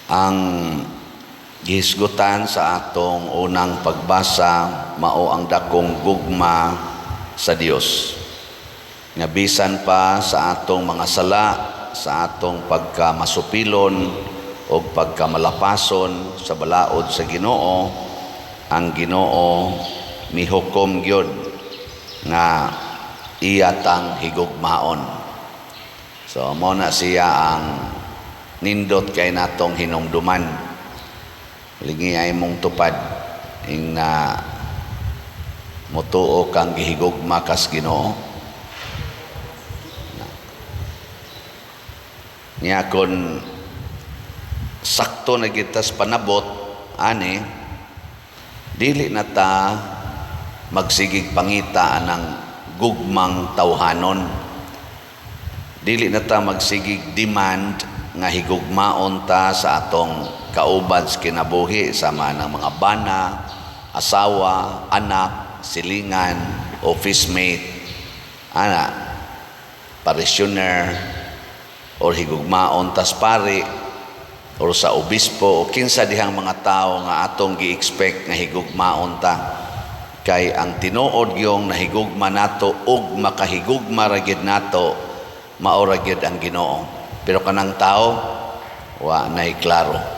Ang gihisgutan sa atong unang pagbasa mao ang dakong gugma sa Dios. Nga bisan pa sa atong mga sala, sa atong pagkamasupilon o pagkamalapason sa balaod sa Ginoo, ang Ginoo mihukom gyud nga iya tang higugmaon. So mao na siya ang nindot kay natong hinumduman. Lingi ay mong tupad ing na mutuo kang gihigugma kas Ginoo. Niya kon sakto na gitas panabot ani, dili na ta magsigig pangita anang gugmang tawhanon. Dili na ta magsigig demand nga higugmaon ta sa atong kauban sa kinabuhi, sama ng mga bana, asawa, anak, silingan, office mate, ana, parishioner, or higugmaon tas pari, or sa obispo, o kinsa dihang mga tao nga atong gi-expect nga higugmaon ta. Kay ang tinuod yung nahigugma nato ug makahigugma ra gyud nato, mao ra gyud ang Ginoo. Pero kanang tao, wa nay klaro.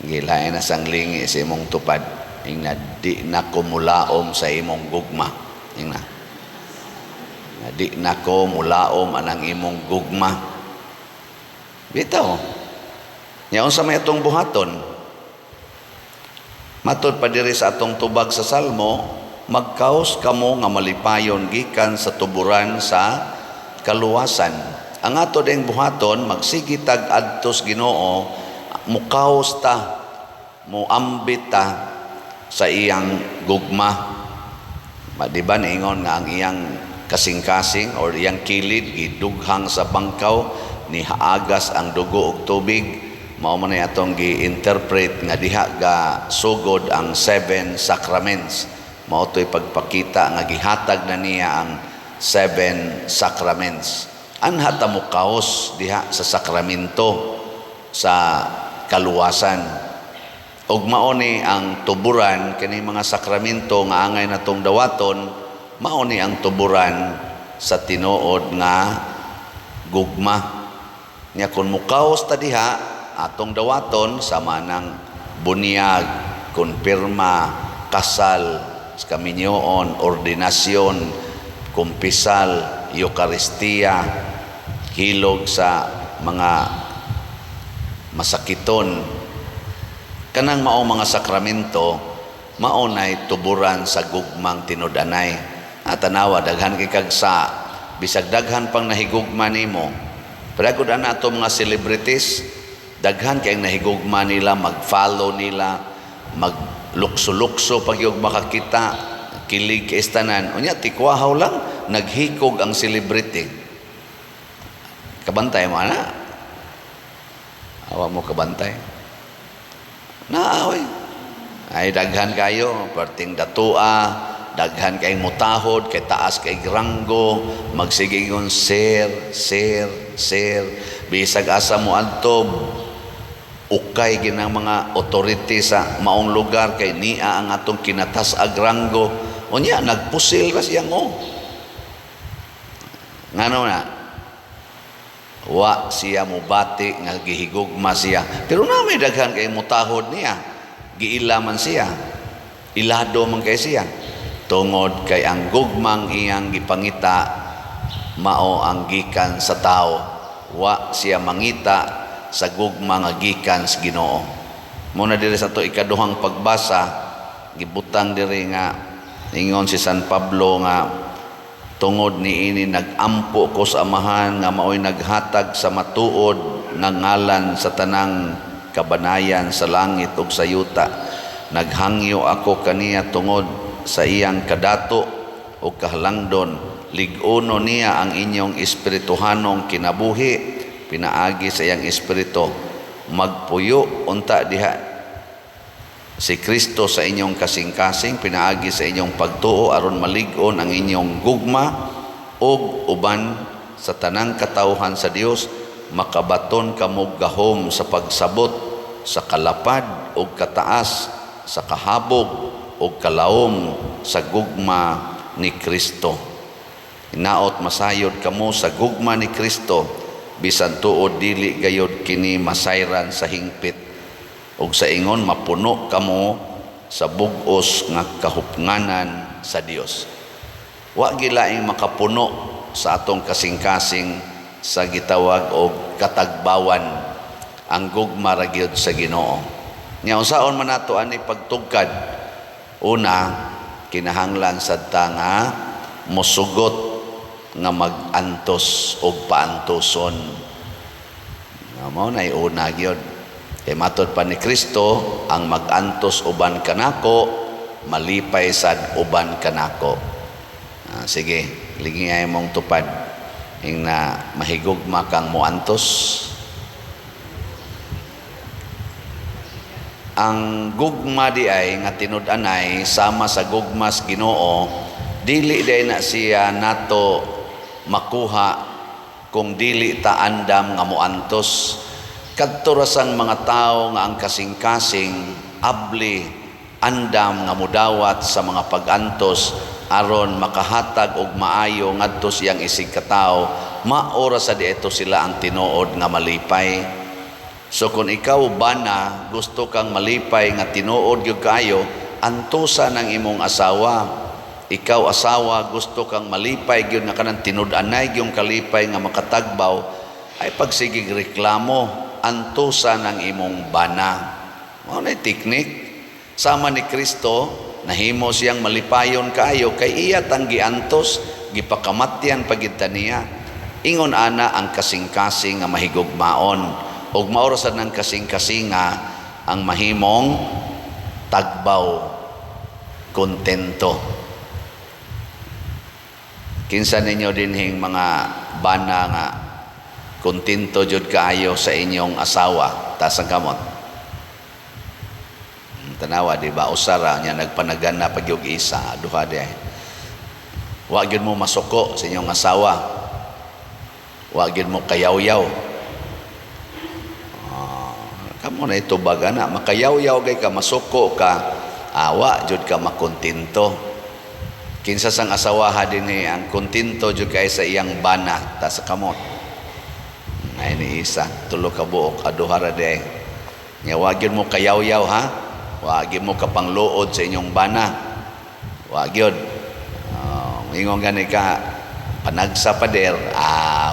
Gilain na sang lingi sa imong tupad ing na di na ko mulaom sa imong gugma. Ing na di na ko mulaom anang imong gugma. Bitaw nya, unsa may atong buhaton? Matod pa diri sa atong tubag sa Salmo, magkaos kamo nga malipayon gikan sa tuburan sa kaluwasan. Ang ato ding buhaton, magsige tag adtos Ginoo, mukaos ta, muambit ta sa iyang gugma. Ma, di ba niingon nga ang iyang kasing-kasing or iyang kilid gidughang sa bangkaw, ni haagas ang dugo ug tubig? Mao man ay atong gi-interpret nga diha ga sugod ang seven sacraments. Mao to'y pagpakita nga gihatag na niya ang seven sacraments. Anha ta mokaos diha sa sakramento sa kaluwasan. Ug mao ni ang tuburan kini mga sakramento nga angay natong dawaton, mao ni ang tuburan sa tinuod nga gugma. Nya kun mukaos ta diha, atong dawaton sama ng bunyag, kumpirma, kasal, kaminyoon, ordinasyon, kumpisal, Eukaristiya, hilog sa mga masakiton. Kanang mao mga sakramento, mao nay tuburan sa gugmang tinud-anay. At tanawa, daghan kay kag sa bisag daghan pang nahigugma nimo. Pero gud ana ato mga celebrities, daghan kay nahigugma nila, mag-follow nila, maglukso-lukso pag yung makakita, kilig kay tanan. Unya tikwahaw lang, naghikog ang celebrity. Kabantay mo ana? Awa mo kabantay. Naaoy. Ay daghan kayo, perting datua, daghan kay mutahod, kay taas kay ranggo, magsige ingon, "Sir, sir, sir." Bisag asa mo adto, ukay ginang mga authority sa maong lugar kay nia ang atong kinatas-ag ranggo. Unya nagpusil ra siya ngo. Ngano na? Wa siya mubati nga gihigugma siya. Pero na may daghan kay mutahod niya. Giila man siya. Ilado man kay siya. Tungod kay ang gugmang iyang gipangita mao ang gikan sa tao. Wa siya mangita sa gugma nga gikan sa Ginoo. Muna diri sa to ikaduhang pagbasa, gibutang diri nga ingon si San Pablo nga tungod niini nagampo ko sa Amahan nga maoy naghatag sa matuod nga ngalan sa tanang kabanayan sa langit ug sa yuta. Naghangyo ako kaniya tungod sa iyang kadato ug kahalangdon. Lig-uno niya ang inyong espirituhanong kinabuhi pinaagi sa iyang espiritu. Magpuyo unta diha si Kristo sa inyong kasing-kasing pinaagi sa inyong pagtuo, aron malig-on ang inyong gugma ug uban sa tanang katawhan sa Dios. makabaton kamo gahom sa pagsabot sa kalapad ug kataas, sa kahabog ug kalawom sa gugma ni Kristo. Hinaot masayod kamo sa gugma ni Kristo, bisan tuod dili gayod kini masayran sa hingpit, ug sa ingon mapuno kamo sa bug-os nga kahupnganan sa Dios. Wa gilaing makapuno sa atong kasing-kasing sa gitawag og katagbawan, ang gugma ra gyud sa Ginoo. Nya unsaon man nato ani pagtugkad? Una, kinahanglan sad ta nga mosugot nga mag-antos og paantoson. Nga mao nay una gyud. Kay matod pa ni Kristo, ang mag-antos uban kanako, malipay sad uban kanako. Ah, sige, ligi ay mong tupad. Ing na mahigugma kang moantos. Ang gugma di ay nga tinud-anay sama sa gugmas Ginoo, dili day na siya nato makuha kung dili ta andam nga moantos. Kadto ra sang mga tawo nga ang kasing-kasing abli andam nga mudawat sa mga pag-antos aron makahatag og maayo ngadto siyang isig katawo, mao ra sa dito sila ang tinuod nga malipay. So kung ikaw bana gusto kang malipay nga tinuod gyud kaayo, antusa ng imong asawa. Ikaw asawa, gusto kang malipay gyud nga kanang tinud-anay gyud kalipay nga makatagbaw, ay pagsigig reklamo, antusa ng imong bana. Mao na teknik. Sama ni Kristo, nahimo siyang malipayon kaayo kay iya tang giantos, gipakamatyan pagid niya. Ingon ana ang kasing-kasing nga mahigugmaon, ug mao ra sad ng kasing-kasinga ang mahimong tagbaw, kontento. Kinsa ninyo dinhing mga bana nga kontento jud kaayo sa inyong asawa? Taas ang kamot. Tanawa, di ba? Usara niya nagpanagan na pag yung isa, duha di. Wa gyud mo masuko sa inyong asawa. Wa gyud mo kayaw-yaw. Kamo na ito baga na makayaw-yaw kay ka, masuko ka, awa jud ka makontento. Kinsa sang asawaha dinhi ang kontento jud kay sa iyang bana? Ta sa kamot. Ay ni isa, tulo ka buok, aduha ra di. Nya wa gyud mo kayaw-yaw, ha? Wa gyud mo kapangluod sa inyong bana. Wa gyud. Ingon gani ka panagsa pader,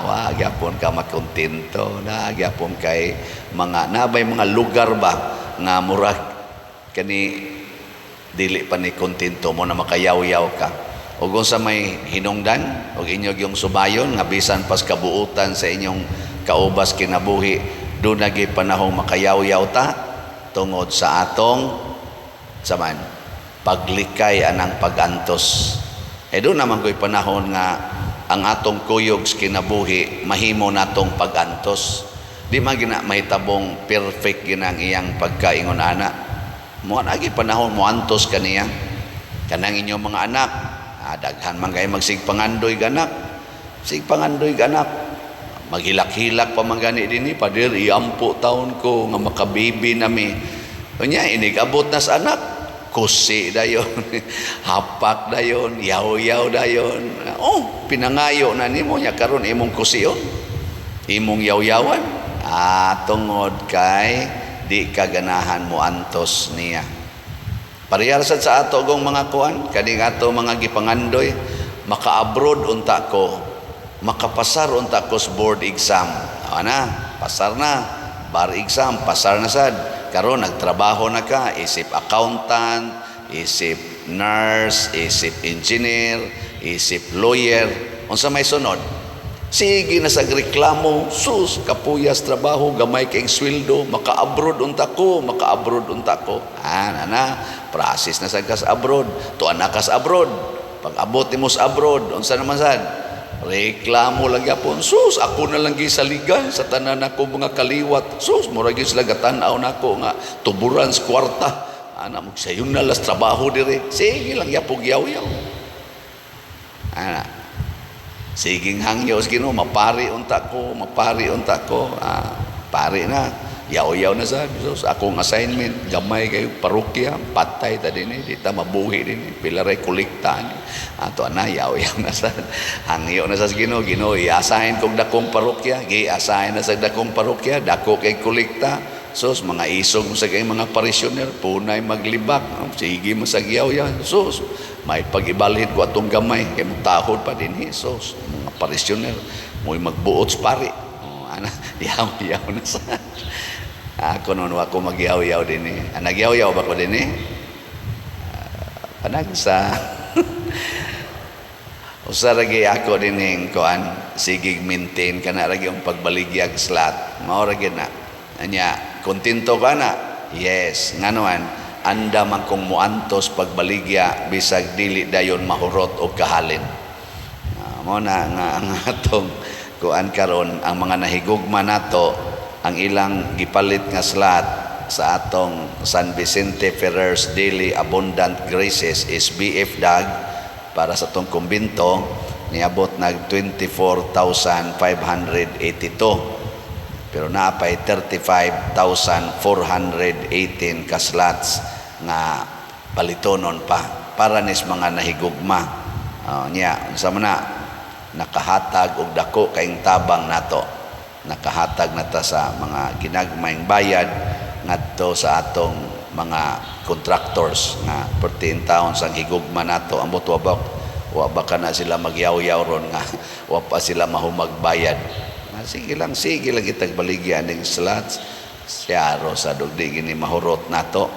wa gyapon ka makontento, na gyapon kay mga nabay mga lugar ba nga murag kani dili pa ni kontento mo na makayaw-yaw ka. Ug unsa may hinungdan og inyo yung subayon nga bisan pas kabuutan sa inyong kaubas kinabuhi, doon nagi panahong makayaw-yaw ta tungod sa atong saman paglikay anang pagantos. Eh doon naman ko'y panahon nga ang atong kuyog sa kinabuhi mahimo natong pagantos. Di man gina mahitabong perfect gina ang iyang pagkaingon ana. Mo nagi panahon mo antos kaniya. Kanang inyong mga anak, daghan man kay magsigpangandoy ganak. Sigpangandoy ganak. Maghilak-hilak pa man gani dinhi, "Pader, iampo taon ko nga makabibi nami." Unya inig-abot na sa anak, kusi dayon, hapak dayon, yaw-yaw dayon. Oh, pinangayo na nimo nya karon imong kusion, imong yaw-yawan. Tungod kay di ka ganahan mo antos niya. Parehar sad sa ato gong mga kuan, kaning ato mga gipangandoy, maka-abroad unta ko, makapasar unta ko sa board exam. Ana, pasar na, bar exam, pasar na sad. Karon nagtrabaho na ka, isip accountant, isip nurse, isip engineer, isip lawyer. Unsa may sunod? Sige na sa reklamo, "Sus, kapuyas trabaho, gamay kay sweldo, maka-abroad unta ko, maka-abroad unta ko." Ah, na na, process na sad kas abroad, tuan na kas abroad. Pag abot nimo sa abroad, unsa naman sad? Reklamo lang gyapon. "Sus, ako na lang gisaligan sa tanan nako mga kaliwat. Sus, mura gyud sila gatan-aw nako nga tuburan sa kwarta. Ana mo sayon na las trabaho dire." Sige lang gyapon yaw-yaw. Ana. Siging hangyo sa Ginoo, mapari unta ko, mapari unta ko. Ah, pari na. Yaw-yaw na sa so, akong assignment, gamay kayo parokya, patay ta dinhi, di ta mabuhi dinhi, pila ray kolekta ni. Ato ana, yaw-yaw na sa hangyo na sa Ginoo, Ginoo, i-assign kog dakong parokya, gi-assign na sa dakong parokya, dako kay kolekta. Sus, mga isog mo sa kay mga parishioner, punay maglibak, sige mo sa yaw-yaw. Sus, may pag-ibalhin ko atong gamay, kay mutahod pa dinhi, sus, mga parishioner, mo'y magbuot sa pari. Oh, ana, yaw-yaw na sa. Ako noon, ako magyaw-yaw dinhi. Ah, nagyaw-yaw ba ko dinhi? Ah, panagsa. Usa ra gyud ako dinhing kuan, sige maintain kana ra gyud pagbaligyag slot. Mao ra gyud na. Anya, kontento ka na? Yes. Ngano man, anda man kong muantos pagbaligya bisag dili dayon mahurot og kahalin. Mo na nga ang atong kuan karon, ang mga nahigugma nato, ang ilang gipalit nga slot sa atong San Vicente Ferrer's Daily Abundant Graces is BF DAG para sa atong kumbinto, niabot nag 24,582, pero naa pay 35,418 ka slots nga palitonon pa para nis mga nahigugma. Nya unsa man na nakahatag og dako kaing tabang nato, nakahatag na ta sa mga ginagmayng bayad ngadto sa atong mga contractors nga perti taon sang higugma nato. Ambot wa ba kana sila magyaw-yaw ron nga wa pa sila mahumagbayad. Ah, sige lang itag baligyan ning slots siya ro sa dugdi gini mahurot nato.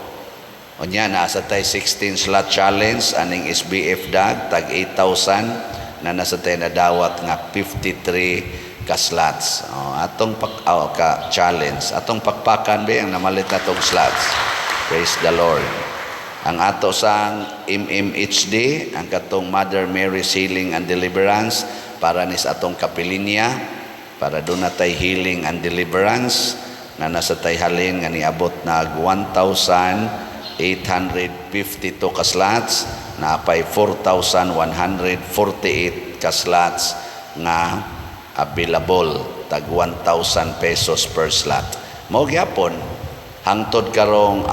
Unya naa sa tay 16 slot challenge aning SBF DAG tag 8,000 na nasa tay nadawat nga 53 ka slots. Oh, atong pak oh, ka challenge. Atong pakpakan be ang namalit na tong slots. Praise the Lord. Ang ato sang MMHD, ang katong Mother Mary's Healing and Deliverance para nis atong kapilinya, para doon na tay healing and deliverance na nasa tay halin nga niabot nag 1,852 ka slots, naapay 4,148 ka slots nga available, tag 1,000 pesos per slot. Mao gyapon hangtod karong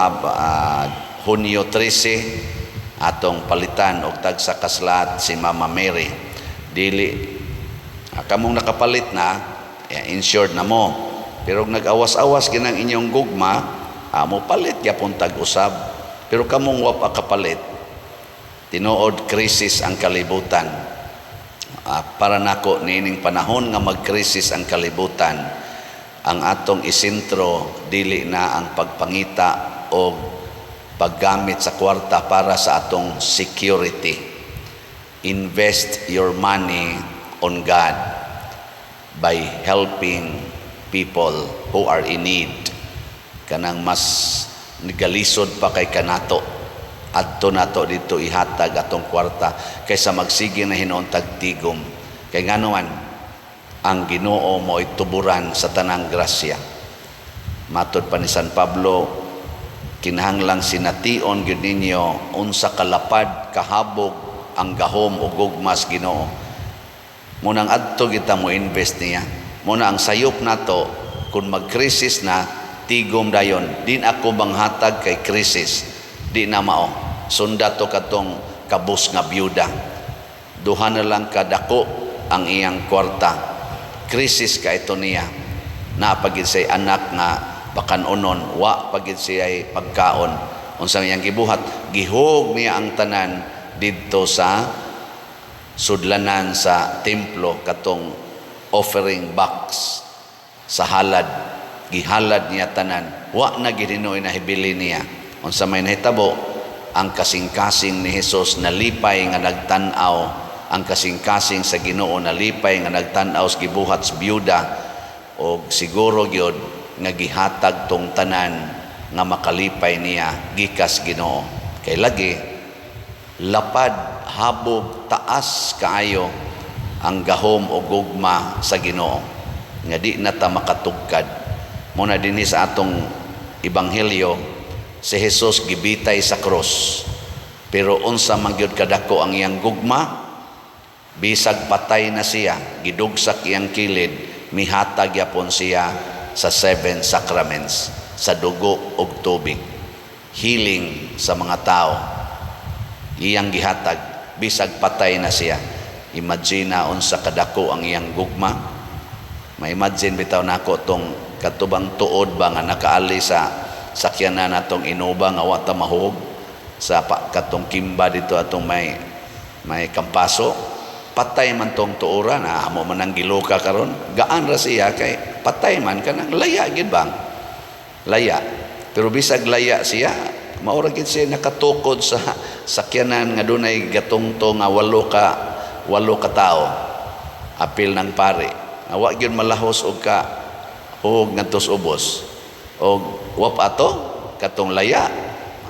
Hunyo 13 atong palitan og tagsa ka slot si Mama Mary. Dili kamong nakapalit na, insured na mo. Pero kung nag-awas-awas ginang inyong gugma, mo palit gyapon tag usab. Pero kamong wa pa kapalit, tinuod krisis ang kalibutan. Para nako niining panahon nga magkrisis ang kalibutan, ang atong isentro dili na ang pagpangita o paggamit sa kwarta para sa atong security. Invest your money on God by helping people who are in need. Kanang mas nagalisod pa kay kanato. Adto nato dito ihatag atong kwarta kaysa magsige na hinuon tagtigom. Kay ngano man, ang Ginoo mo'y tuburan sa tanang grasya. Matod pa ni San Pablo, kinahanglang sination gyud ninyo unsa kalapad kahabog ang gahom o gugmas Ginoo. Munang adto kita mo invest niya. Muna ang sayop nato kung magkrisis na, tigom dayon. Din ako manghatag kay krisis. Di na mao. Sunda to katong kabus nga byuda. Duha na lang kadako ang iyang kwarta. Krisis ka ito niya. Naa pa gid siya'y anak nga pakanunon, wa pa gid siya'y pagkaon. Unsang iyang gibuhat, gihog niya ang tanan didto sa sudlanan sa templo, katong offering box sa halad. Gihalad niya tanan, wa na gid hinuoy nahibili niya. Unsa may nahitabo, ang kasing-kasing ni Hesus nalipay nga nagtan-aw, ang kasing-kasing sa Ginoo nalipay nga nagtan-aw sa gibuhat sa byuda, og siguro gyud nga gihatag tong tanan nga makalipay niya gikas Ginoo, kay lagi lapad, habog, taas kaayo ang gahom o gugma sa Ginoo nga di na ta makatugkad. Muna dinhi sa atong ebanghelyo, si Jesus gibitay sa krus, pero unsa man gyud kadako ang iyang gugma, Bisag patay na siya, gidugsak iyang kilid, mihatag yapon siya sa seven sacraments, sa dugo ug tubig. Healing sa mga tao. Iyang gihatag, bisag patay na siya. Imagine na unsa kadako ang iyang gugma. Ma-imagine bitaw nako tong katubang tuod ba nga nakaali sa sakyanan natong Innova nga wa ta mahog sa pa, katong kimba dito atong may Kampaso. Patay man tong tuora na amo man ang giluka karon, gaan ra siya kay patay man, kanang laya gid bang laya. Pero bisag laya siya, maura gid siya nakatukod sa sakyanan nga dunay gatungto nga walo ka tawo, apil ng pare, nga wa gyud malahos og ka hug ngadto sa ubos og wa pa ato katong laya,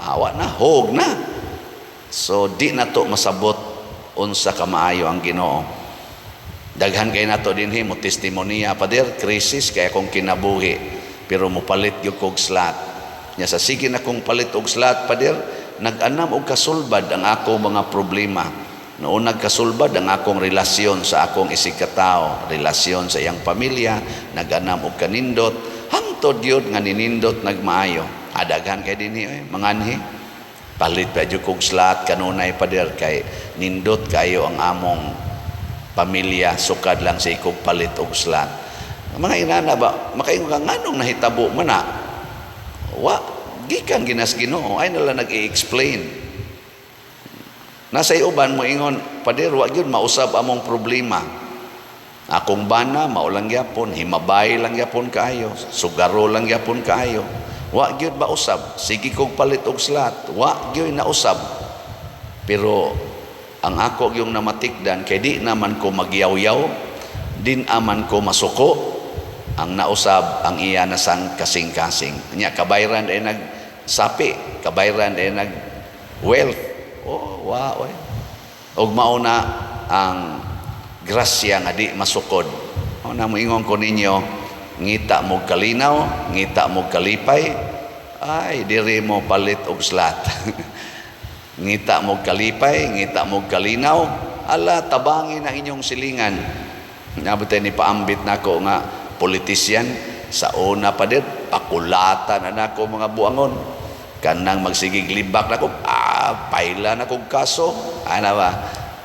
awa na, hug na. So di na to masabot unsa ka maayo ang Ginoo. Daghan kay nato dinhi mo testimonya, "Pader, krisis kay akong kinabuhi, pero mopalit gyud kog slot nya. Sa sige na kong palit og slot, pader, nag-anam og kasulbad ang ako mga problema. Noon nagkasulbad ang akong relasyon sa akong isigkatao, relasyon sa iyang pamilya, nag-anam og kanindot, hangtod gyud nga ninindot, nagmaayo." Adaghan kay dinhi eh, manganhi. "Palit pa jud kog slot kanunay, pader, kay nindot kayo ang among pamilya sukad lang sa ikog palit og slot." Mga inana ba, makaingon ka, nganong nahitabo man na? Wa, gikan ginas Ginoo ay nala nag-i-explain. Nasa uban mo ingon, "Pader, wa gyud mausab among problema. Akong bana, mao lang gyapon, himabay lang gyapon kaayo, sugaro lang gyapon kaayo. Wa gyud mausab, sige kog palit og slot, wa gyud nausab. Pero ang ako yung namatikdan, kay di naman ko magyaw-yaw, din aman ko masuko, ang nausab ang iya na sang kasing-kasing." Nya kabayran ay nagsapi, kabayran ay nag wealth. Oh, wow. Oy. Og mauna ang grasya nga di masukod. O na moingon ko ninyo, ngita mo kalinaw, ngita mo kalipay, ay diri mo palit og slot. Ngita mo kalipay, ngita mo kalinaw, ala, tabangin ang inyong silingan. Nabot ni paambit nako nga politisyan sa una pa din, pakulatan na nako mga buangon. Kanang magsigig libak nako, paila na kog kaso. Ana ba?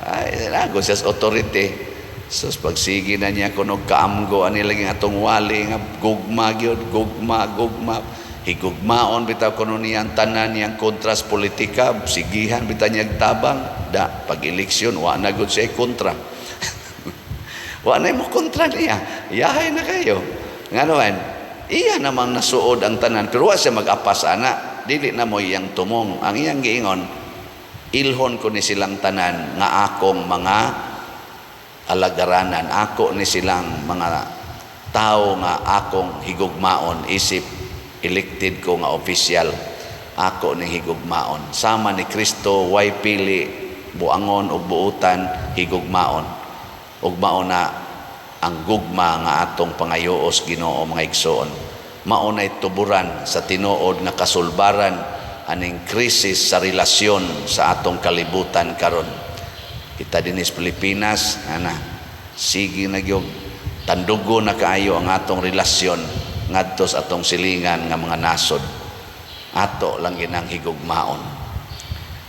Ay, nago siya sa authority. Sus, pagsige na niya kuno kaamgo ani lagi atong wali nga gugma gyud, gugma, gugma. Higugmaon bitaw kuno niyang tanan niyang kontras politika, sigihan bitaw niya tabang. Da, pag eleksyon, wa na gud siya kontra. Wa na mo kontra niya. Yahay na kayo. Nga naman, iya namang nasuod ang tanan, pero wa siya mag-apas ana. Dili na mo iyang tumong. Ang iyang giingon, ilhon ko ni silang tanan nga akong mga alagaranan. Ako ni silang mga tao nga akong higugmaon, isip elected ko nga official. Ako ni higugmaon. Sama ni Kristo, way pili, buangon ug buutan, higugmaon. Ug mao na ang gugma nga atong pangayoos Ginoo, mga igsoon. Mao nay tuburan sa tinuod nga kasulbaran aning krisis sa relasyon sa atong kalibutan karon. Kita dinhi sa Pilipinas, ana, sige na gyud tandugo na kaayo ang atong relasyon ngadto sa atong silingan nga mga nasod. Ato lang ginang higugmaon.